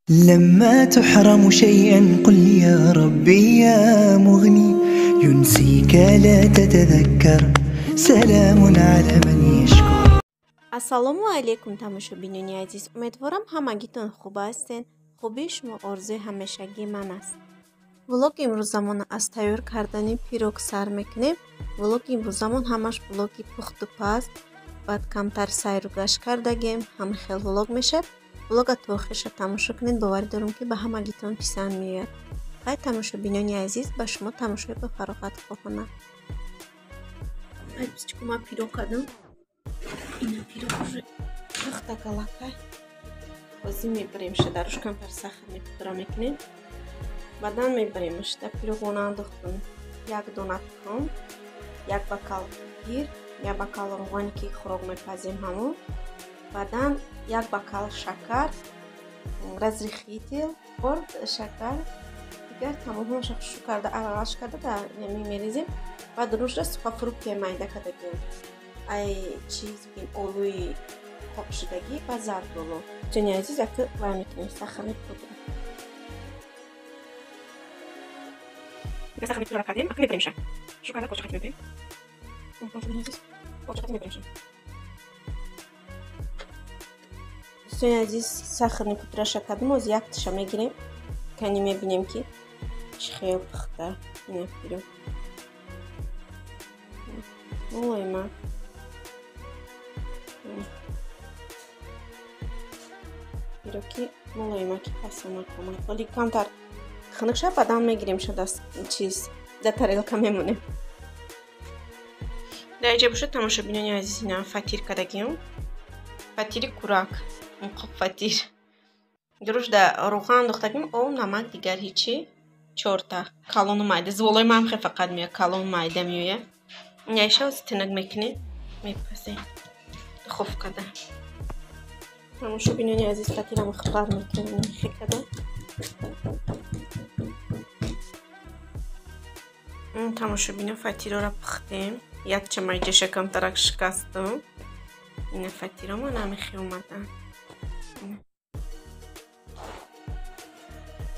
لما تحرم شيئا قل يا ربي يا مغني ينسيك لا تتذكر سلام على من يشكر. Ассалому алайкум, тамошобинони азиз. Умедворам, ҳамагитон хуб ҳастен. Хубии шумо орзуи ҳамешагии ман аст. Влоги имрӯзамон аз тайёр кардани пирог сар мекунем. Влоги имрӯзамон ҳамаш влоги пухту паз, баъд камтар сайру гашт кардагем, ҳама хел влог мешавад. Влога то охирша тамошо кунед, боварӣ дорам, ки ба ҳамагитон писанд меояд. Хай, тамошобинони азиз, ба шумо тамошои ба фароғат хоҳонам. Ма пирог кардам. Ина пирог уже пухта галакай. Ҳозир мебаремша, даруш камтар сахар пудра мекунем. Баъдан мебаремш. Дар пирогона андохтам як дона тухм, як бокал гир, як бокал равғане, ки хӯрок мепазем ҳамон. Баъдан як бокал шакар, разрыхлитель, орд, шакар, дигар тамомашо хушу карда, аралаш карда дар мерезем. Баъд рӯшда сухофрукте майда кардагем. Ай чиз бигем, олӯи қопшудагӣ ва зардолу. Ҷони азиз, яка вай мекунем сахарный пудра. Сахарный пудра кардем, ака мебаремша. Шу карда коча хати мебарем. Коча хати мебаремша. Дӯстони азиз, сахарный пудраша кардем, оз якташа мегирем. Кани мебинем, ки чӣ хел пухта. Ина пирог. Мулоима. Пироги мулоима, ки пасомак омад. Вале камтар хунук шавад, баъдан мегиремша, даст чиз дар тарелка мемонем. Дар инҷа бошад, тамошобинони азиз, ина фатир кардагим. Фатири курак, муқоб фатир. Дуруш да равған андохтагим, об, намак, дигар ҳичи. Чорта калону майда. Зволои ман хе фақат меояд, калону майда меояд. Инаиша ози тинак мекунем, мепазем. Духовкада. Тамошобинони азиз, фатирам хабар мекунем, хе када. Тамошобино, фатирора пухтем. Якча майҷаша камтарак шикастам. Ина фатиромо намехи омадан.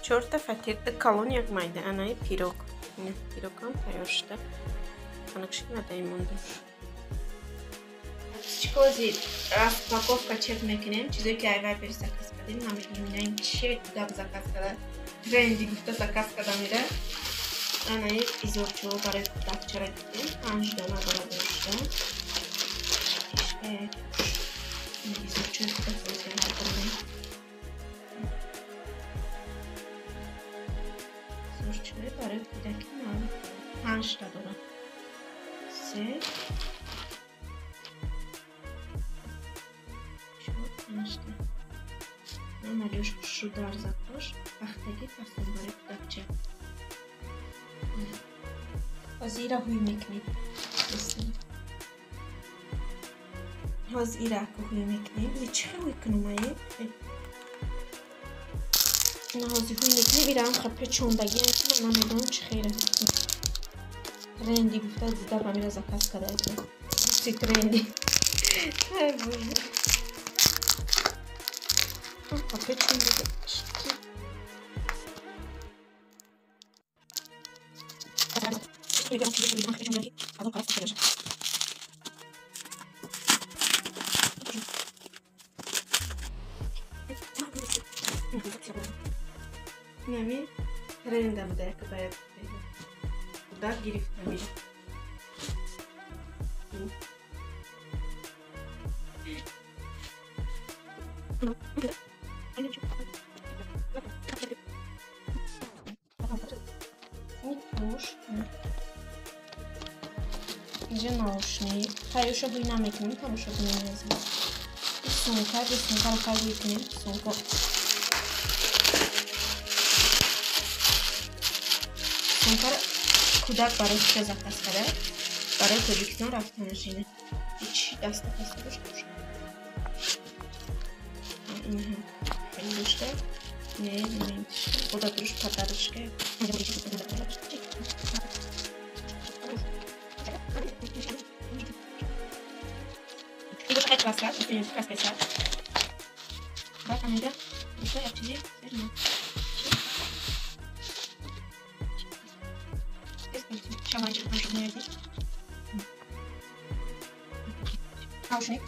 Чорта фатир, ду калон, як майда. Анаи пирог. Ина пирогам тайёр шуда. Хунукшид надай монда. Чикози распаковка чек мекунем. Чизое ки ай Вайбери заказ кардем, намедонем ина ин чие кудак заказ карда. Тренди гуфта заказ карда мира. Анаи изорчо барои кудакчара дидем. 5 дона дора дошта. Изорчои кудак бозиам дорем. Изорчои барои кудаки ман 5 та дора. 3, 4, 5 та. Ама ҷош хушрӯ дар закош, пахтагӣ фасон барои кудакча. Ҳозир ира ҳуй мекунем. Ҳозир ира ҳуй мекунем. Ира чӣ хел ҳуй кунам ае? Ина ҳозир ҳуй мекунем. Ира ҳам хел печондагиам, ки ман намедонам чӣ хел ҳуй кунам. Тренди гуфта дида ба мира заказ карда. Гуфти тренди. Ай боже. Печондагӣ. Инами тренда буда, яка бояд кудак гирифта мира. Туш. Инҷа наушник. Хайёша ҳуй намекунем, тамошобинони азиз. Сумка, бе сумкаро хай ҳуй кунем. Сумка. Сумкаро кӯдак барои чиа заказ карда? Барои Тоҷикистон рафтанаш ина. Ҳеч даста паста дошта бошад. Ин хеле дошта. Не, не, бода дуруш падарочка. Краска, краска, баъд амида Як чизи наушник,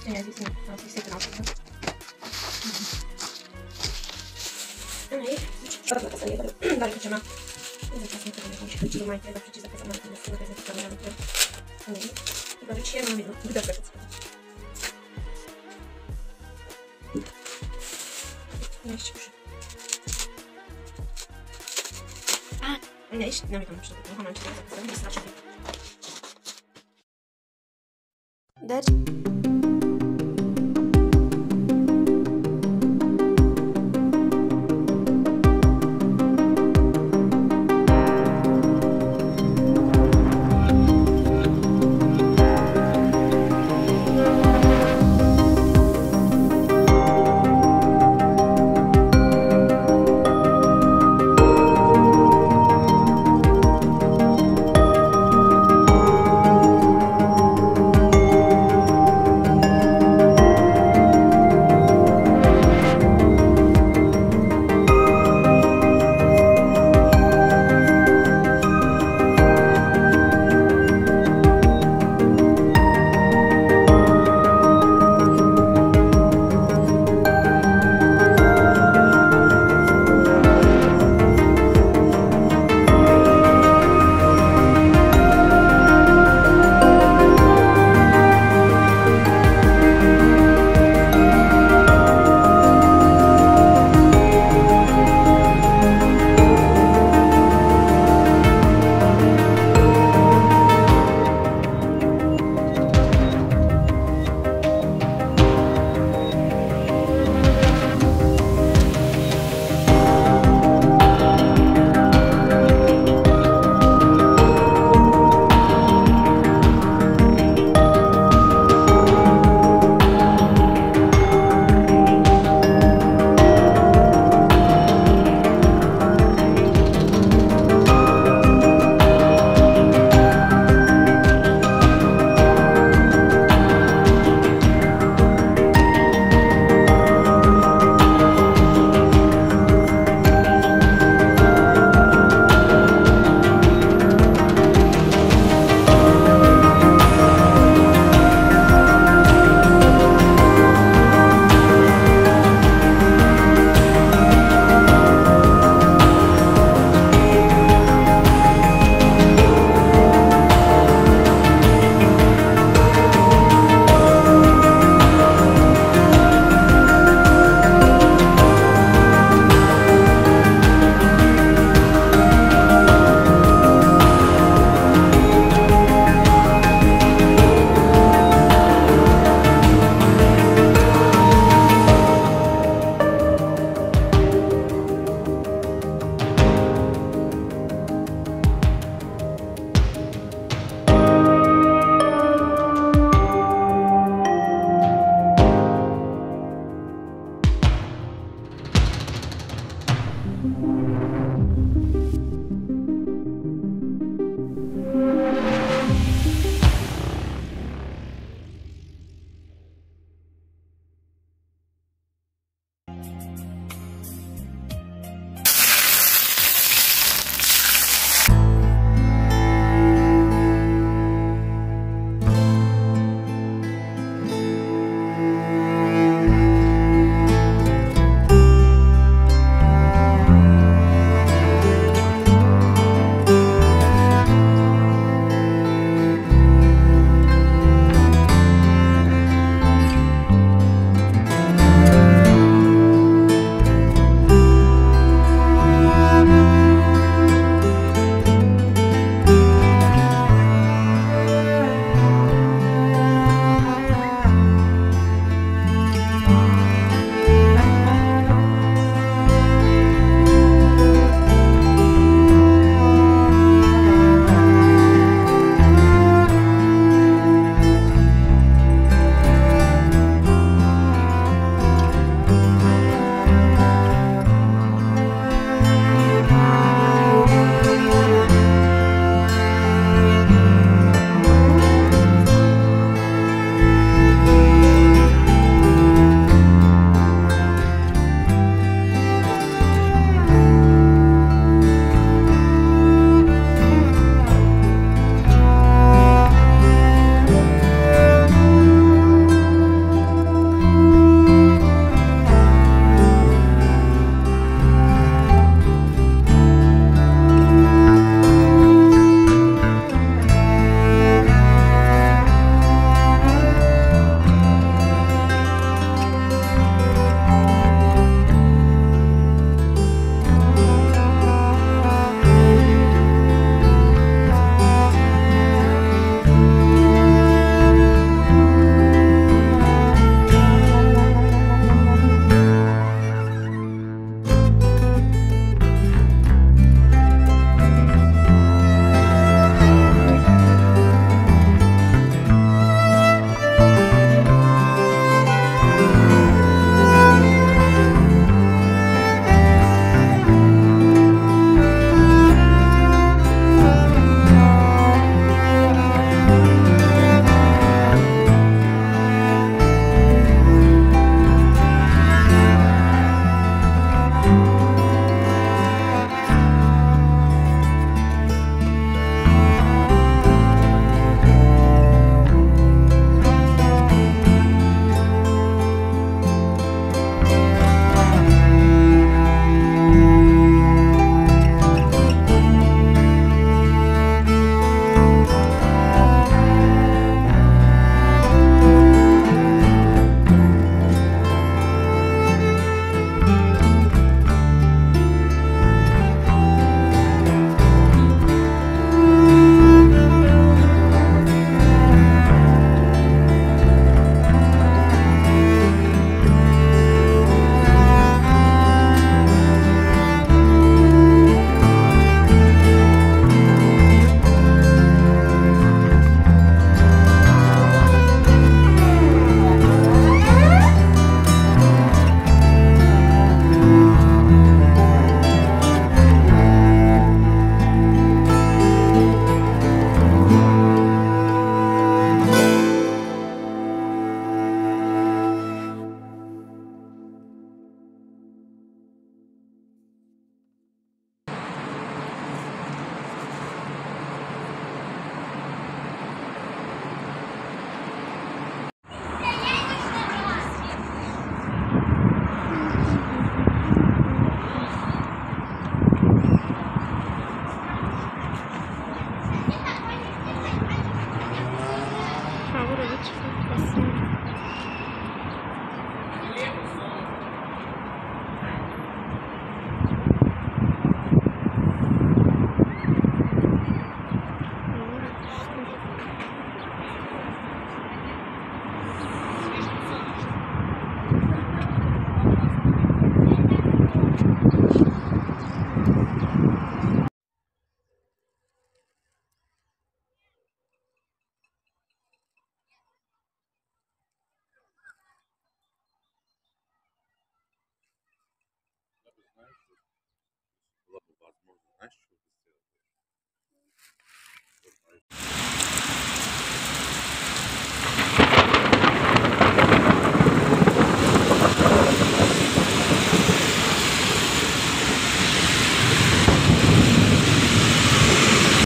Была бы возможность, знаешь, что?